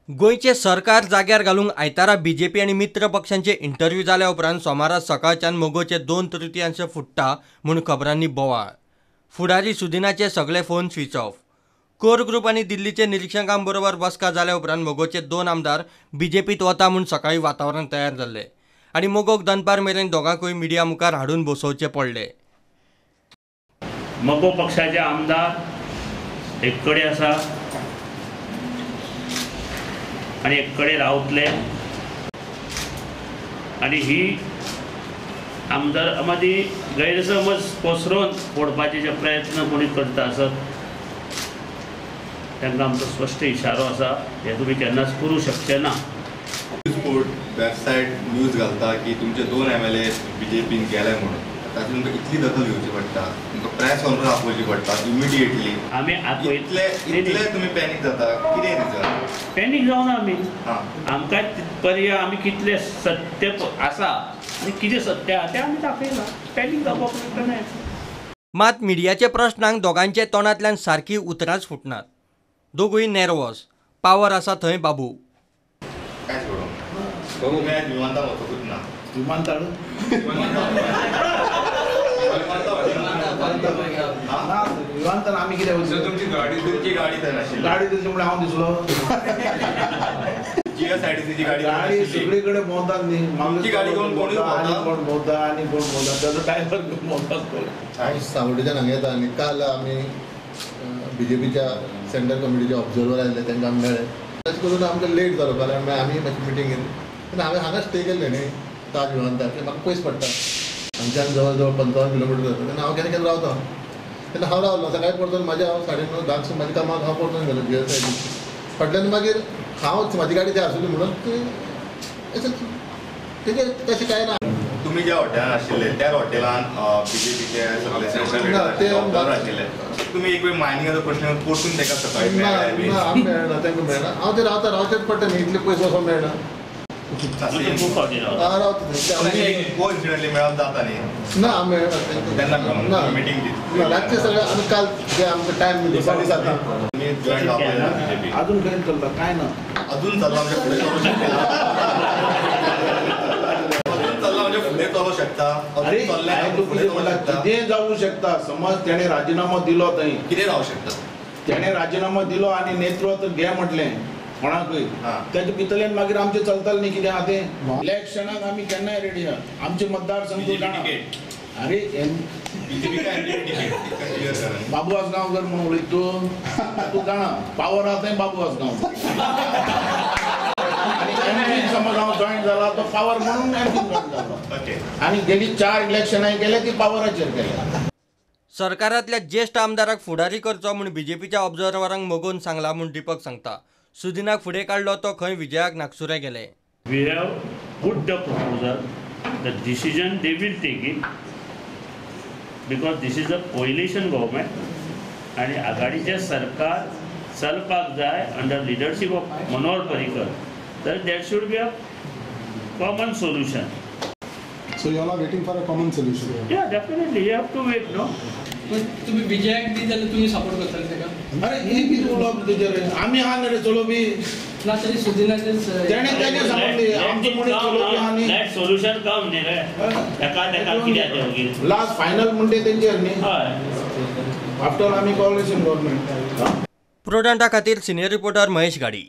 गोंयचे सरकार जाग्यार घालूंक आयतारा बीजेपी आनी मित्र पक्षांचे इंटरव्यू जाल्या उपरांत सोमारा सकाळच्यान मगोचे 2/3 फुट्टा म्हूण खबरांनी बोवाळ. फुडारी सुदिनाचे सगळे phone switch off. Core group आनी दिल्लीचे निरिक्षकां बरोबर बसका जाल्या उपरांत मगोचे 2 आमदार बीजेपीत वता म्हूण सकाळी वातावरण तयार जाल्लें आनी मगोक दनपार मेरेन दोगांकूय मिडिया मुखार हाडून बसोवचे पडले. मगो पक्षाचे आमदार एक कडेन आसा आनी एक कडेन रावतले आनी ही आमदार मदीं गैरसमज पसरोवन फोडपाचे जे प्रयत्न कोणी करता आसत तांकां आमचो स्पश्ट इशारो आसा, हे तुमी केन्नाच करूं शकचे ना. न्यूज वेबसायट न्यूज घालता की तुमचे 2 MLA बीजेपीन गेले म्हणून, ताची तुमकां इतली दखल घेवची पडटा, तुमकां प्रेस कॉन्फरन्स आपोवची पडटा इमिडिएटली. आमी इतले इतले तुमी पॅनीक जाता, कितें रिजन? पॅनीक जावना आमी, आमकां पर्याय आमी कितले सत्य आसा आनी कितें सत्य आसा तें आमी दाखयलां, पॅनीक जावपाक प्रश्न. मात मिडियाच्या प्रश्नांक दोगांच्या तोंडांतल्यान सारकी उतरांच फुटनात. दोगूय नेर्वस. पावर आसा थंय बाबू. कांयच घडोवंक ना. तुमी आयज विमानतळ वचकूच ना. विमानतळ विमानतळ आमी कितें तुमची गाडी, तुमची गाडी थंय नाशिल्ली. गाडी दिसली म्हणल्यार हांव दिसलो. GSIDC गाडी गाडी सगळी कडेन भोंवतात न्ही. तुमची गाडी घेवन कोणूय भोंवता, कोण भोंवता आनी कोण भोंवता, ताजो ड्रायव्हर घेवन भोंवता. हांव सावडेच्यान हांगा येता आनी काल आमी बीजेपीच्या सेंट्रल कमिटीचे ऑब्जर्वर आयिल्ले, तांकां आमी मेळ्ळे. तशें करून आमकां लेट जालो कारण आमी मातशी मिटींग केली. तेन्ना हांवें हांगा स्टे केल्ले न्ही ताज विमानतळ, म्हाका पयस पडटा, हांगच्यान जवळ जवळ 55 किलोमिटर जाता. तेन्ना हांव केन्ना केन्ना रावता, तेन्ना हांव रावलो. सकाळी परतून म्हाज्या हांव 9:30 10 म्हाज्या कामाक हांव परतून गेलो GSIDC. फाटल्यान मागीर हांव म्हाजी गाडी थंय आसली म्हणून ती तेजेर तशें कांय ना. तुमी ज्या हॉटेलान आशिल्ले त्या हॉटेलान बीजेपीचे सगळे ऑब्जर्वर आशिल्ले, तुमी एक वेळ मायनिंगाचो प्रश्न परतून ताका सकाळी मेळना? मेळना, तांकां मेळना. हांव ते रावता, रावचेंच पडटा न्ही, इतले पयस वचोंक मेळना. कोइन्सिडेंटली मेळप जाता न्ही? ना मेळना तेन्ना मिटींग ना रातचे सगळे. आमी काल जे आमकां टायम दिलो 7:30 तुमी जॉईन जावपाक बीजेपी अजून खंय चलता काय ना? अजून चल्ला म्हणजे फुडें चलोवंक शकता, अजून चल्ला म्हणजे फुडें चलोवंक शकता. अरे कितें जावूं शकता, समज तेणें राजिनामो दिलो थंय कितें जावं शकता. तेणें राजिनामो दिलो आनी नेतृत्व घे म्हटलें कोणाकूय, तेजे भितरल्यान मागीर आमचें चलतालें न्ही कितें आहा तें. इलेक्शनाक आमी केन्नाय रेडी आहा, आमचे मतदारसंघ जाणा. अरे बाबू आसगांवकर म्हणून उलयत तूं, तूं जाणा पावर आहा थंय बाबू आसगांवकर. आनी एमपी समज हांव जॉईन जाला तो पावर म्हणून एमपी जॉईन जालो आनी गेली 4 इलेक्शनां केल्या ती पावराचेर केल्या. सरकारांतल्या ज्येश्ठ आमदाराक फुडारी करचो म्हूण बीजेपीच्या ऑब्जर्वरांक मगोन सांगला म्हूण दीपक सांगता. सुदिनाक फुडें काडलो तो खंय विजयाक नागसुरे गेले. We have put the proposal, the decision they will take it because this is a coalition government आनी आघाडीचें सरकार चलपाक जाय under leadership of Manohar Parrikar, तर that should be a common solution. So you all are waiting for a common solution? Yeah, definitely you have to wait, no. तुम्ही विजयाक दी जाल्यार तुमी support करतले ताका? अरे हे कितें उलोवप तेजेर, आमी आहा न्ही रे चलोवपी. ना तरी सुदिनाचें तेणें तेजें सांगलें, आमचें मनीस चलोवपी आहा न्ही. लेट सोल्युशन कम न्ही रे, ताका ताका कित्याक तें मागीर लास्ट फायनल म्हणटे तेंचेर न्ही. हय, आफ्टर आमी कोalition गव्हर्मेंट. प्रुडंटा खातीर सिनियर रिपोर्टर महेश गाडी.